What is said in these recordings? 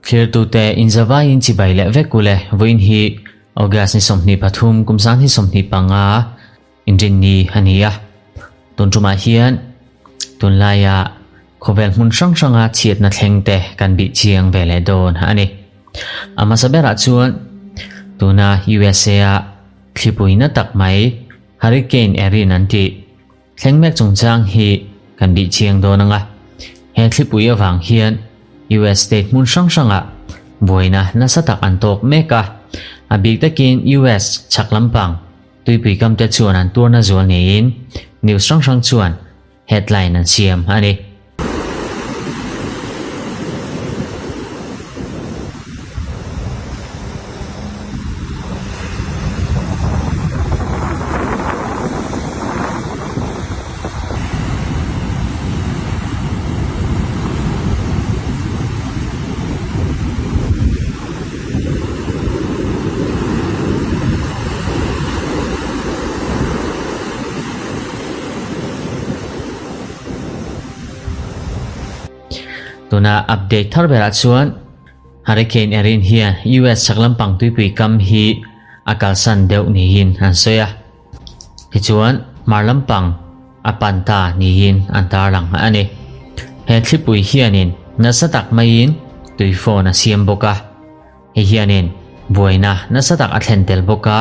Thlirtute inzavaiin chibai leh vek ule vawiin hi August ni 23 kum 2025 inrinni a ni a. Tun tumah hian tunlaia khawvel hmun hrang hranga chhiatna thleng te kan bih chiang ve leh dawn a ni. A hmasa berah chuan tuna USA a thlipuina tak mai Hurricane Erin an tih Thleng mek chungchang hi kan bih chiang dawn ang a, he thlipui avang hian US state hmun hrang hrangah buaina nasa tak an tawk mek a, a bik takin US chhak lampang tuipui kamte chuan an tuarna zual niin news hrang hrang chuan headline an siam a ni. Tuna update thar berah chuan Hurricane Erin hian US chhak lampang tuipui kam hi a kalsan deuh niin an sawi a. Tichuan hmar lampang a pan ta niin an tarlang a ni. He thlipui hianin nasa tak maiin tuifawn a siam bawk a. Hei hianin buaina nasa tak a thlen tel bawk a,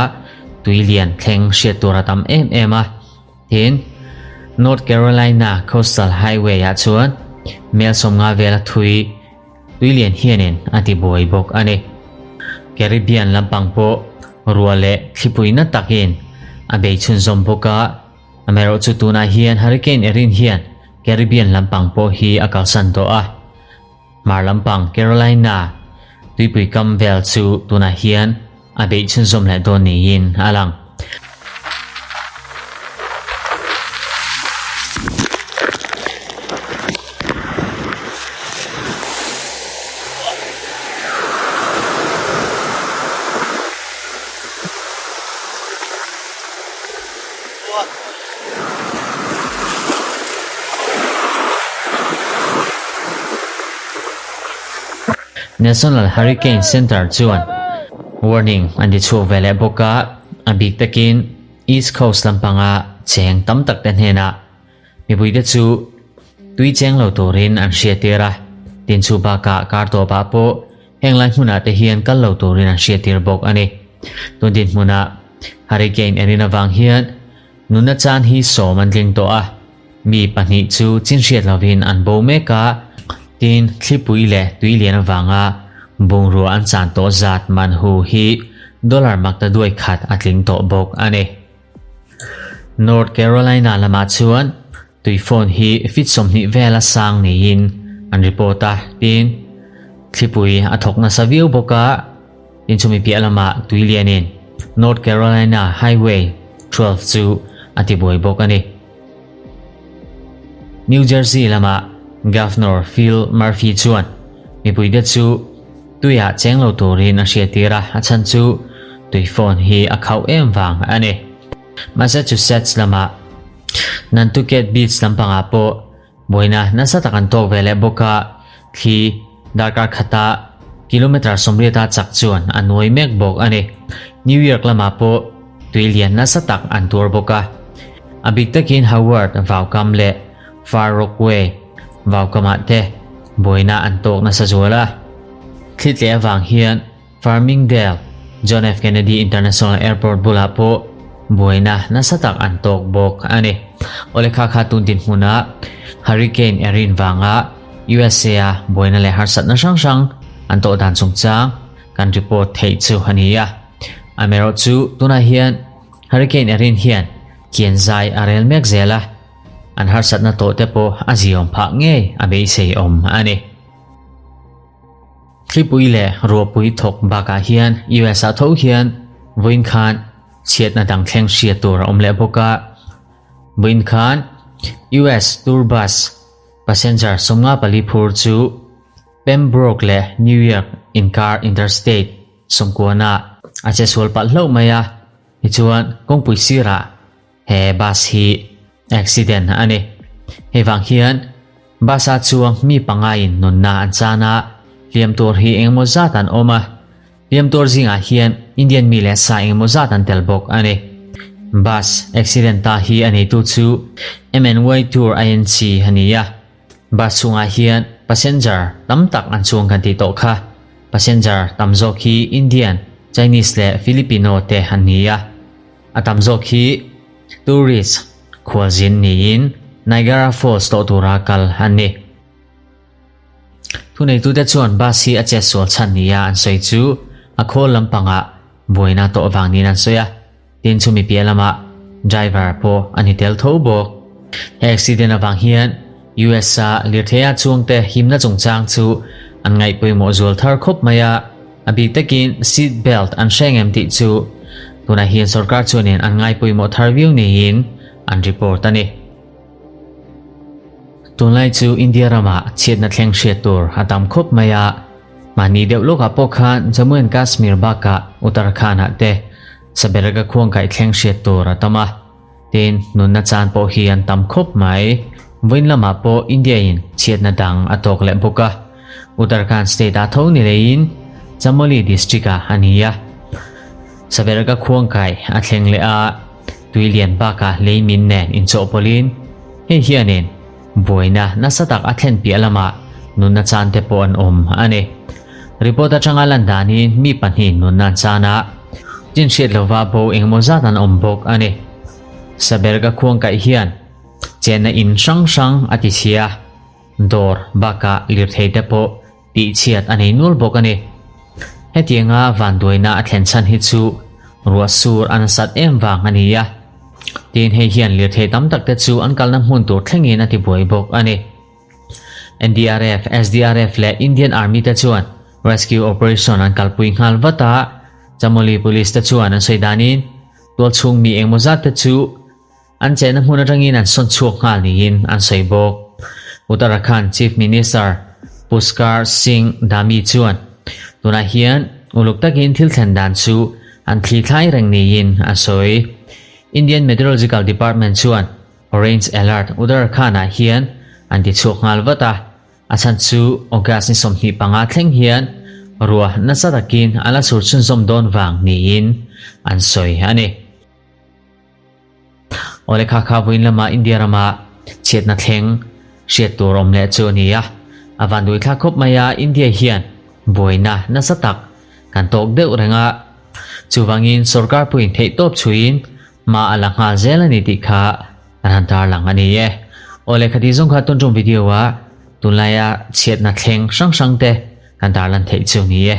tui lian thleng hriat tur a tam em em a. Tin, North Carolina Coastal Highway-ah chuan mel 50 vela thui tui lian hianin a ti buai bawk a ni. Caribbean lampang pawh ruah leh thlipui na takin a bei chhunzawm bawk a, amaherawhchu tunah hian Hurricane Erin hian Caribbean lampang pawh hi a kalsan tawh a. Hmar lampang Carolina tuipui kam vel chu tunah hian a beih chhunzawm leh dawn niin a lang. National Hurricane Center chuan warning an ti chhuak ve leh bawk a, a bik takin East Coast lampanga cheng tam tak te hnenah mipuite chu tui cheng lo turin an hriattir a, tin chu bakah kar tawpah pawh heng lai hmunah te hian kal lo turin an hriattir bawk a ni. Tun dinhmunah Hurricane Erin avang hian Nunna chan hi sawm an tling tawh a, mi pahnih chu chin hriat lovin an bo mek a, tin thlipui leh tui lian avanga bungrua an chan tawh zat man hu hi dollar makta duai khat a tling tawh bawk a ni. North Carolina lamah chuan tui phone hi feet 20 vela sang niin an report a, tin thlipui a thawk nasa viau bawk a, Tin chumi piah lamah tui lianin North Carolina Highway 12 chu a ti buai bawk a ni. New Jersey lamah Governor Phil Murphy chuan mipuite chu tuiah cheng lo turin a hriattir a, a chhan chu tui phone hi a khauh em vang a ni. Massachusetts lamah Nantucket Beach lampangah pawh Buaina nasa tak an tawk ve leh bawk a, thli darkar khata kilometre 80 a chak chuan a nuai mek bawk a ni. New York lamah pawh tui lian nasa tak an tuar bawk a. A bik takin Howard vaukam leh Far Rockaway vaukamah te buaina an tawk nasa zual a. Thli tleh avang hian Farmingdale, John F. Kennedy International Airport bulah pawh buaina nasa tak an tawk bawk a ni. Awle kha kha tun dinhmunah Hurricane Erin vanga USA a buaina leh harsatna hrang hrang an tawh dan chungchang kan report theih chu a ni a. Amaherawhchu tunah hian Hurricane Erin hian kian zai a rel mek zel a, an harsatna tawh te pawh a ziawm phah ngei a beisei awm a ni. Thlipui leh ruahpui thawk bakah hian US ah tho hian vawiin khan chhiatna dang thleng hriat tur a awm leh bawk a. Vawiin khan US tour bus passenger 54 phur chu Pembroke leh New York inkar interstate 90 ah a che sual palh hlauh mai a. Tichuan kawngpui sirah he bus hi accident a ni. Hei vang hian. Bus-ah chuang mi pangaiin nunna an chan a, hliam tur hi engemaw zat an awm a. Hliam tur zingah hian Indian mi leh sa engemaw zat an tel bawk a ni. Bus accident ta hi a neitu chu MNY Tour Inc a ni a. Bus chhungah hian passenger tam tak an chuang kan tih tawh kha. Passenger tam zawk hi Indian, Chinese leh Filipino te an ni a. A tam zawk hi tourist khualzin niin Niagara Falls tlawh tura kal an ni. Thuneitute chuan bus hi a chetsual chhan nia an sawi chu a khawl lampangah buaina tawh vang niin an sawi a, tin chumi piah lamah driver pawh a ni tel tho bawk. He accident avang hian US-a lirtheia chhungte himna chungchang chu an ngaih pawimawh zual thar khawp mai a, a bik takin seat belt an hre ngem tih chu tunah hian sorkar chuanin an ngai pawimawh thar viau niin an report a ni. Tunlai chu India ramah chhiatna thleng hriat tur a tam khawp mai a, mahni deuh lawkah pawh khan Jammu and Kashmir bakah Uttarakhand-ah te Saberga khuangkaih thleng hriat tur a tam a, tin nunna chan pawh hi an tam khawp mai. Vawiin lamah pawh India-in chhiatna dang a tawk leh bawk a, Uttarakhand state-ah tho ni leiin Chamoli district-ah a ni a, Saberga khuangkaih a thleng leh a. Tui lian bakah lei min nen inchawhpawlhin hei hianin buaina nasa tak a thlen piah lamah nunna chan te pawh an awm a ni. Report atanga lan danin mi pahnih nunna an chan a, chin hriat lova bo engemaw zat an awm bawk a ni. Saberga khuangkaih hian chenna in hrang hrang a ti chhia, dawr bakah lirthei te pawh Tihchhiat a nei nual bawk a ni. Hetianga vanduaina a thlen chhan hi chu ruah sur a nasat em vang a ni a. Tin, hei hian lirthei tam tak te chu an kalna hmun tur thlengin a tibuai bawk a ni. NDRF, SDRF leh Indian Army te chuan rescue operation an kalpui nghal vat a, Chamoli Police te chuan an sawi danin tualchhung mi engmaw zat te chu An chenna hmun atangin an sawn chhuak nghal niin an sawi bawk. Uttarakhand Chief Minister Pushkar Singh Dhami chuan tunah hian uluk takin thil thlen dan chu an thli thlai reng niin a sawi. Indian Meteorological Department chuan Orange Alert Uttarakhand-ah hian an ti chhuak nghal vat a, a chhan chu August ni 25 thleng hian ruah nasa takin a la chhur chhunzawm dawn vang niin an sawi a ni. Awle kha kha vawiin lama India rama chhiatna thleng hriat tur awm leh chu a ni a, a vanduai thlak khawp mai a, India hian buaina nasa tak kan tawk deuh reng a, chuvangin sorkar puiin theih tawp chhuiin hma a la nghal zel a ni tih kha kan han tarlang a ni e. Awle khati zawng kha tun tum video a tunlaia chhiatna thleng hrang hrang te kan tarlan theih chu a ni e.